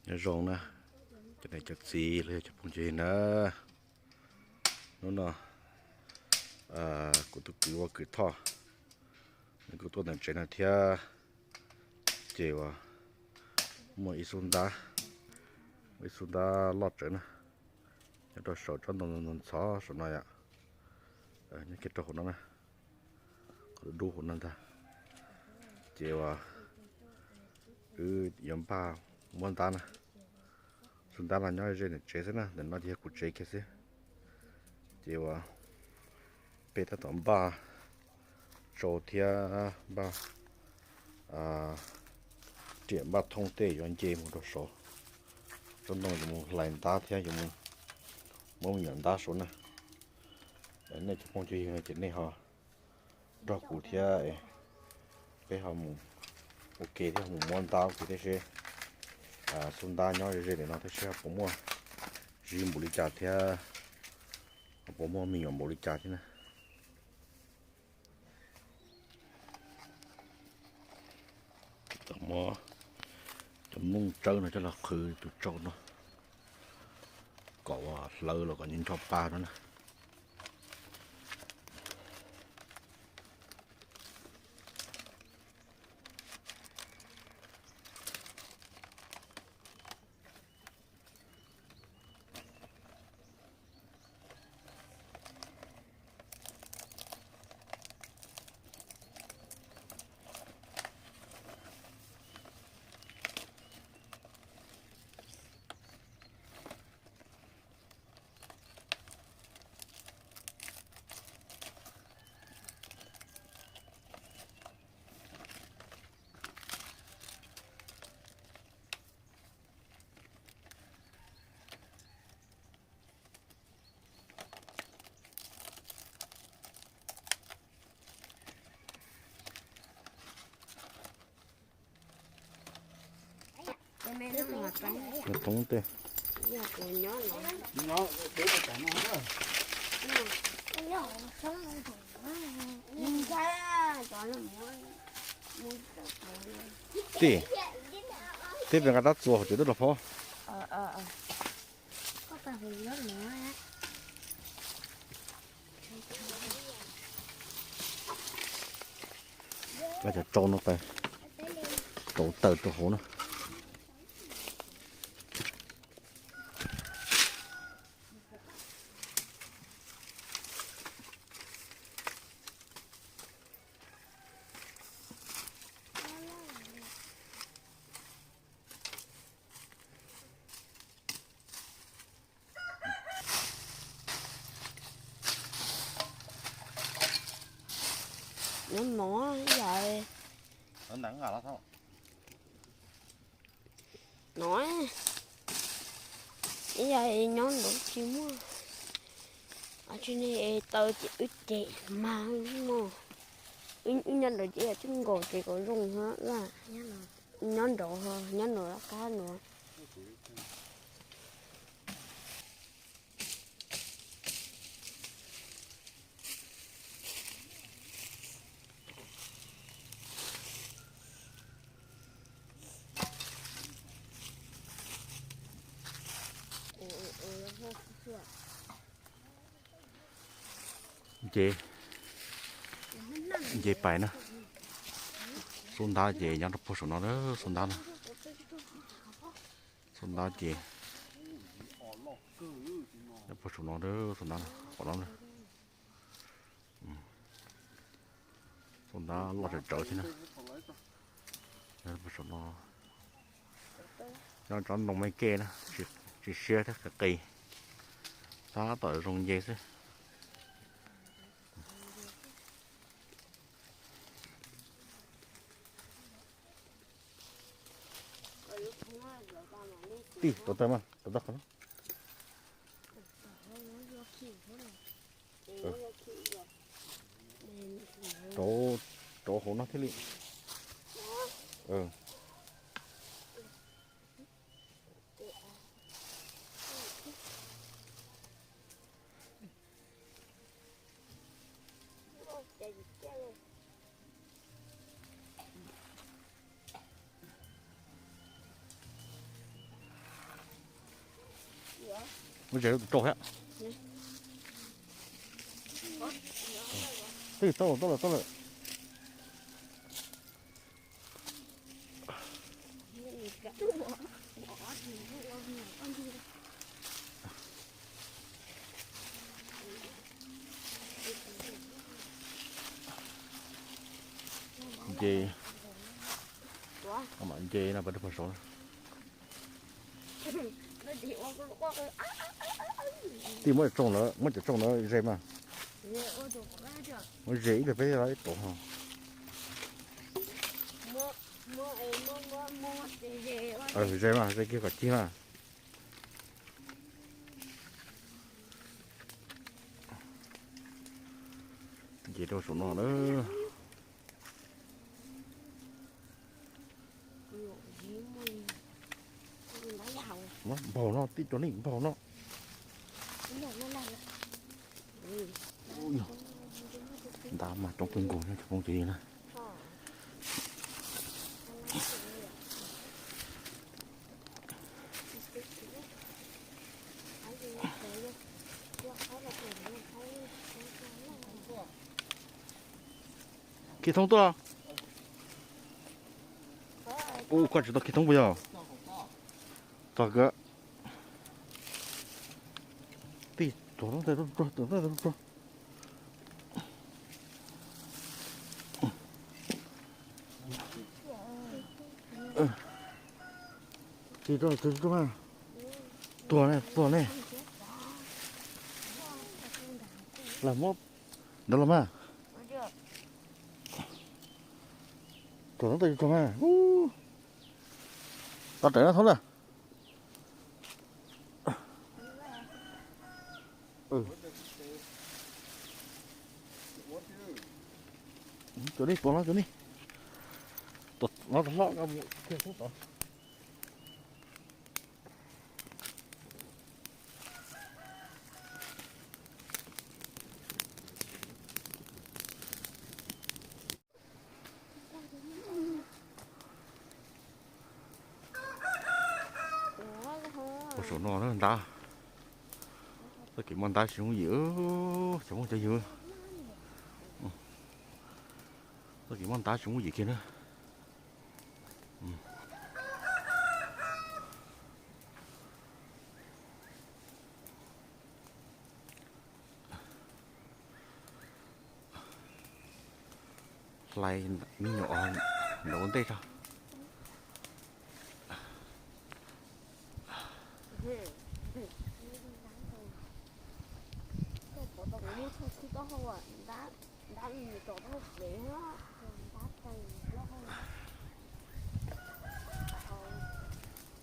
Nyob zoo na, cov niam cov txiv los yog cov phooj cov ywg na, hnub no kuv tus kwv ua kwv thoj, nws kuj tuaj ntawm tsev no thiab, ces uas muaj ib xub ntab, ib xub ntab loj tsawv na, nyob rau saum tsob ntoo ntxhov saum no yom, nyob kiag rau hauv no na, qhov dub dub hauv no ntag, ces uas wb yuav npaj muab ntab na, xub ntab no nyob ze ntawm tsev xwb na, ntawm no ces yog kuv tsev kiag xwb, ces uas peb tab tom npaj tsau thiab npaj riam npaj thoob tej yuav nce mus rau saud, tsob ntoo yuav mus hlais ntab thiab yuav mus muab me nyuam ntab saud na. Nej cov phooj cov ywg no ces nej ho nrog kuv thiab, peb ho mus ua ke thiab mus muab ntab ua ke thiab seb xub ntab nyob ze ze ntawm no thiab seb ho puas muaj zib npaum li cas thiab ho puas muaj me nyuam npaum li cas thiab na. Tau muab cov nplooj tsawb no coj los qhwv tus tsau no kom hlawv los kom nco ncho pa no na. Poob tej. Tij, tij peb nqa tab txuas hauv tsev tuaj los phob. Cov tsau no rauv taws rau hauv na. Nyob no yom, no ib yam nyob nraud tsis muaj, tsis ne taw ces wb cem mag no, wb nyob nraud ces yog tib nkaus ces kom zoo, nyob nraud nyob nraud qab no. Nce, nce pais na. Xub ntab ces nyob rau puag saum no, xub ntab no. Xub ntab ces nyob puag saum no, xub ntab no, qhov no. Xub ntab loj tsawv tsawv thiab na. Nyob puag saum no, nyob tsob ntoo me ke na, tsis siab thiab qis qis, tab tom zoo nce xwb. Tij, rauv taws mas, rauv taws qhov no. Rauv, rauv hauv no thiaj li. Muab zes rau tus rau thiab. Twb tau tau lawm tau lawm. Nce, mam nce no pas rau pag saud. Tij muab cov tsooj ntawd, muab cov tsooj ntawd ze mas. Muab ze ib pliag peb los ib tuav ho. Ze mas, ze kiag kom cig mas. Nce rau saum no na. Npaum no, tib tug neeg npaum no. Ntab mas coob kawg nkaus no cov phooj ywg na. Kiag thoob tuaj. Ua koj tsis tau kiag thoob puas yog? Tog kawg. Tij tuag no, tuag no, tuag no. Tij tuag, tuag tuag, tuag ne, tuag ne. Lam muab ntawd los mas. Tuag no, tuag tuag mas. Tau raws no thoob na. Cov nej tuav no, cov nej tuav no tau hlob no mus kiag thoob tod. Ua saum no na ntab. Txoj kev muaj ntab tsis yooj yim, cov phooj cov ywg. Txoj kev muaj ntab tsis yooj yim kiag na. Hlais me nyuam ntawd ua ntej tso.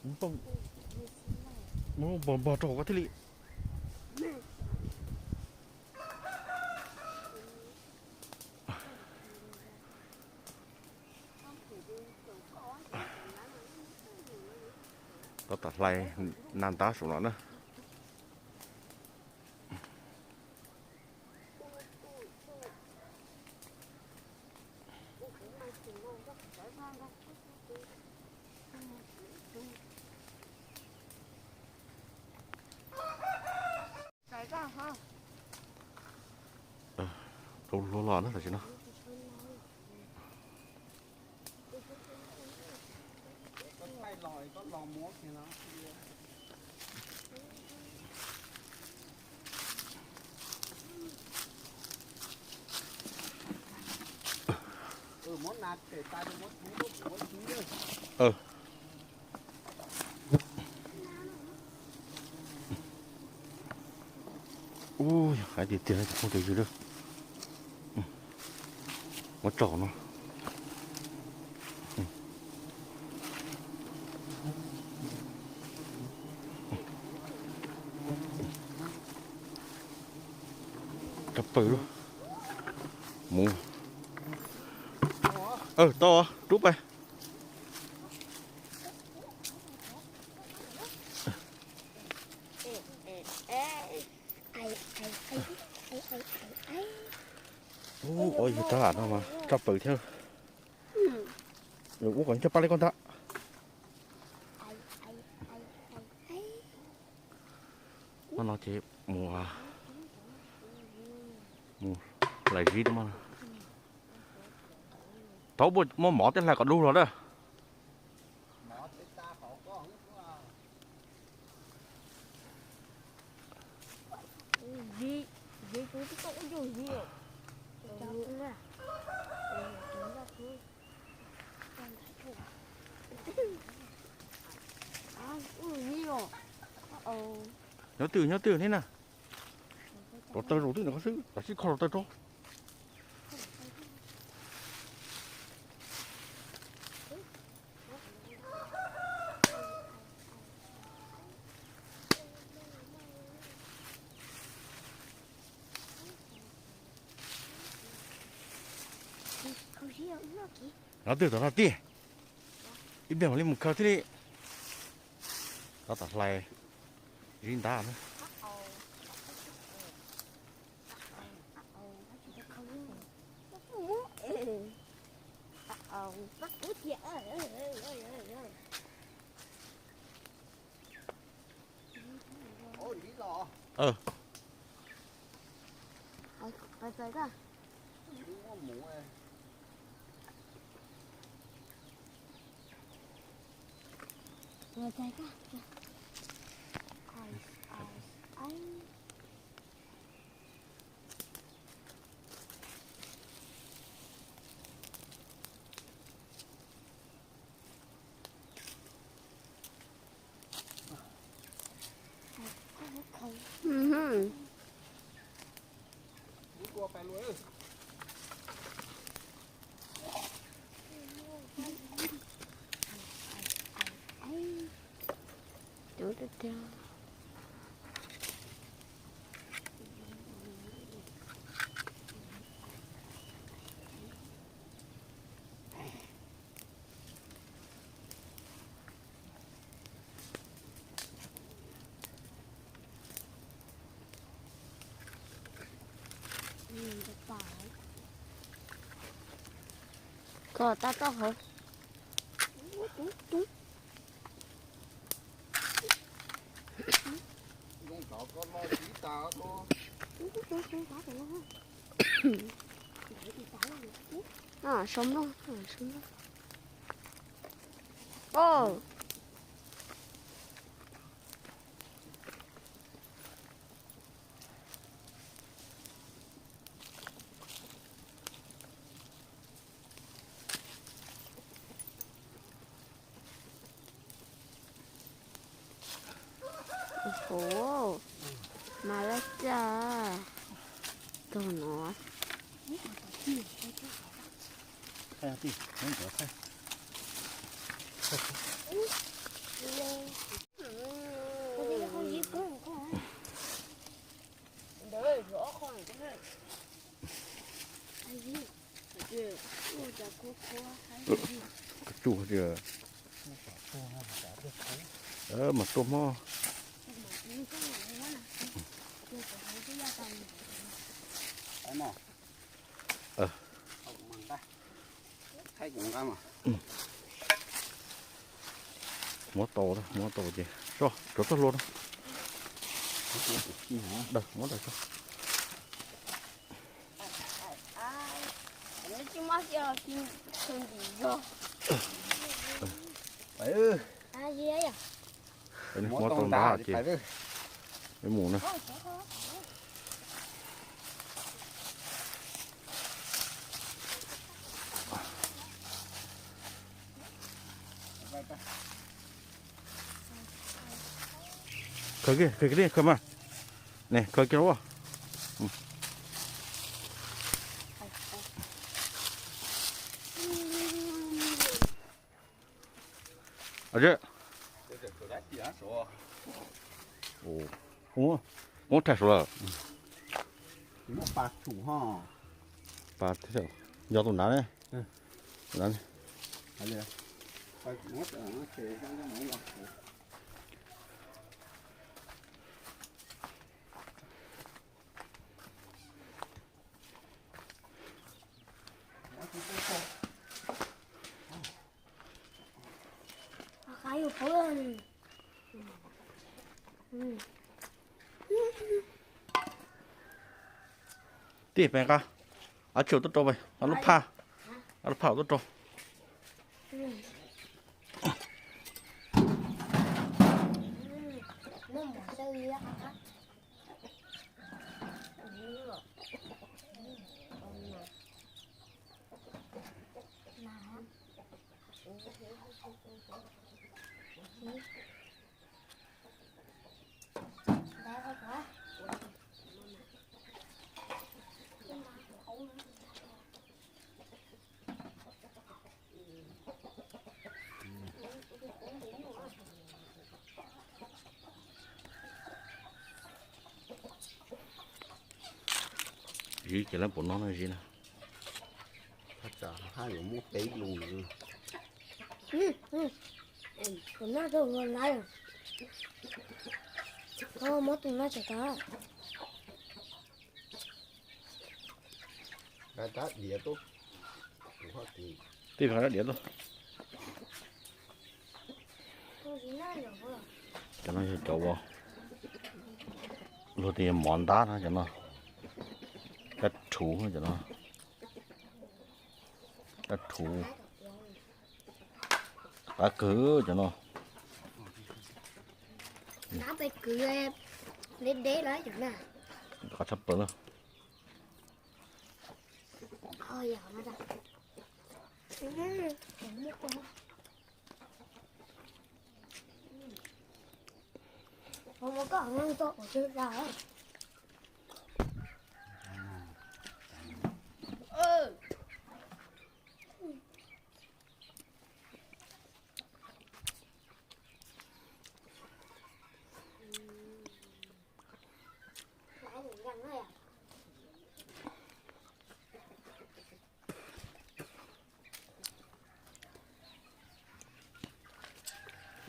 Npog npog rau hauv ko thiaj li. Tab tom hlais na ntab saum no na. Tau luag los na tam sim no. Ub, yog hais tiag tiag cov phooj cov ywg, muab tso no. Tso pawg lug. Mus. Tau, rub pais. Ub, ua yug tag no mas tso pawg thiab. Ub, kom coj pab li koj ntag. No ces mus, mus hlais zib no. Thaub muaj mov tej hlais kom dub los na. Nyob twg nyob twg ne na. Rau taw zaum twg ntawm qhov xwb, tam sim kho rau taw tso. Nyob twg tom no tiag. Ib pliag mam li mus khaws thiaj li. Tab tom hlais zib ntawd na. Koj tab toj hauv. Sau nplooj, sau nplooj. Mas laj cas tog no. Koj tsuj tias mas tuaj hmo. Muab tau, muab tau ces so rov txoj hlua no. Daws, muab daws so. Muab tau ntag ces peb mus na. Khaws kiag, khaws kiag, khaws mas. Ne, khaws kiag los. Muab rhais saud lawm. Pas, yog tus nrad ne. Tij peem nqa, a tsuj tuaj rau, a lub phaj, a lub phaj tuaj rau. Zib ces lawv pum no no zib na. Hab yuav muab peb lus. Tus no rau los lawm. Muab tus no tso tod. Tij rab diav tuaj. Cov no yog cov uas luag tias mov ntab no, cov no. Cov rhuv cov no. Cov rhuv. Qab kawg cov no. Nab peb kwv deb deb lawm cov na. Qab tshaj plaws na.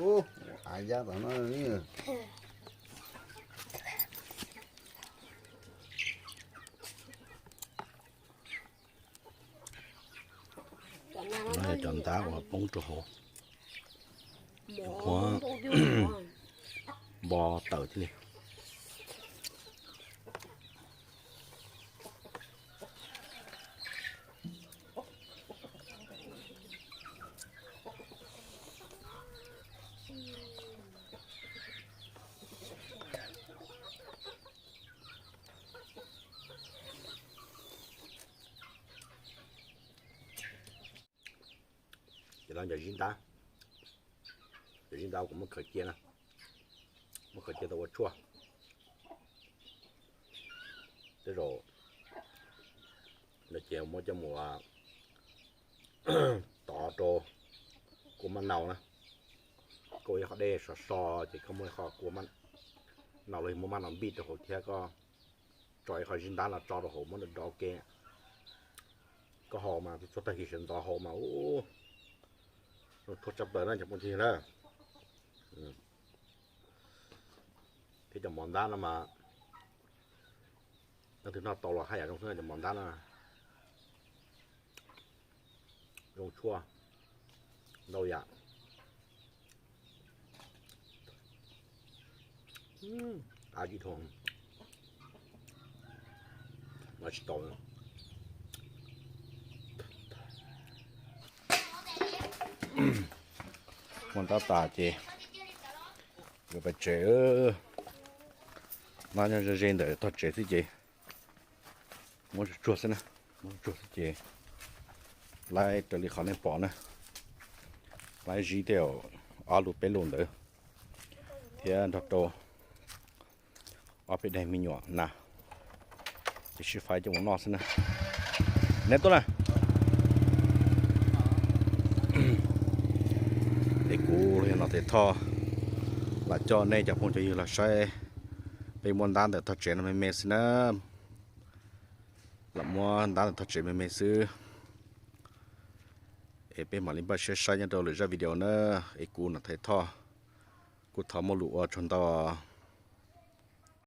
Ub, av yab tom no. No yog cov ntab uas poob rau hauv, npo tawm thiaj li. Ces no cov zib ntab, cov zib ntab kuv muab khaws cia na, muab khaws cia tau ua tshuaj. Tej zaum no ces muab coj mus tov rau kua maj nau na. Koj ua ib qho dej sov so ces koj muab ib qho kua maj nau los yog muab maj nau npij rau hauv thiab koj tso ib qho zib ntab no tso rau hauv muab nrov ke. Koj haus mas txhua tag kis sawv ntxov haus mas ub, zoo tshuaj tshaj plaws na cov phooj ywg na. Thiab cov mov ntab no mas leej twg noj tau los haj yam zoo xwb cov mov ntab no. Zoo tshuaj ntau yam. Av ib dhau no tsis tau. Muab ntab tas ces yuav pais tsev. Ntab nyob ze ze ntawm tog tsev xwb ces muab tsuag xwb na, muab tsuag xwb ces laib raws li qhov nej pom na, laib zib tej ob lus peb lus ntawd thiab nrog rau ob peb daim me nyuam nas, ces sib faib coj mus noj xwb na. Neb tuaj na. Es kuv los yog Nom Tes Thoj lam coj nej cov phooj cov ywg los saib peb muab ntab ntawm tog tsev no me me xwb na. Lam muab ntab ntawm tog tsev me me xwb. Es peb mam li npaj siab saib nyob rau lwm zaj video na. Es kuv Nom Tes Thoj kuj thov muaj lus ua tsaug ntau.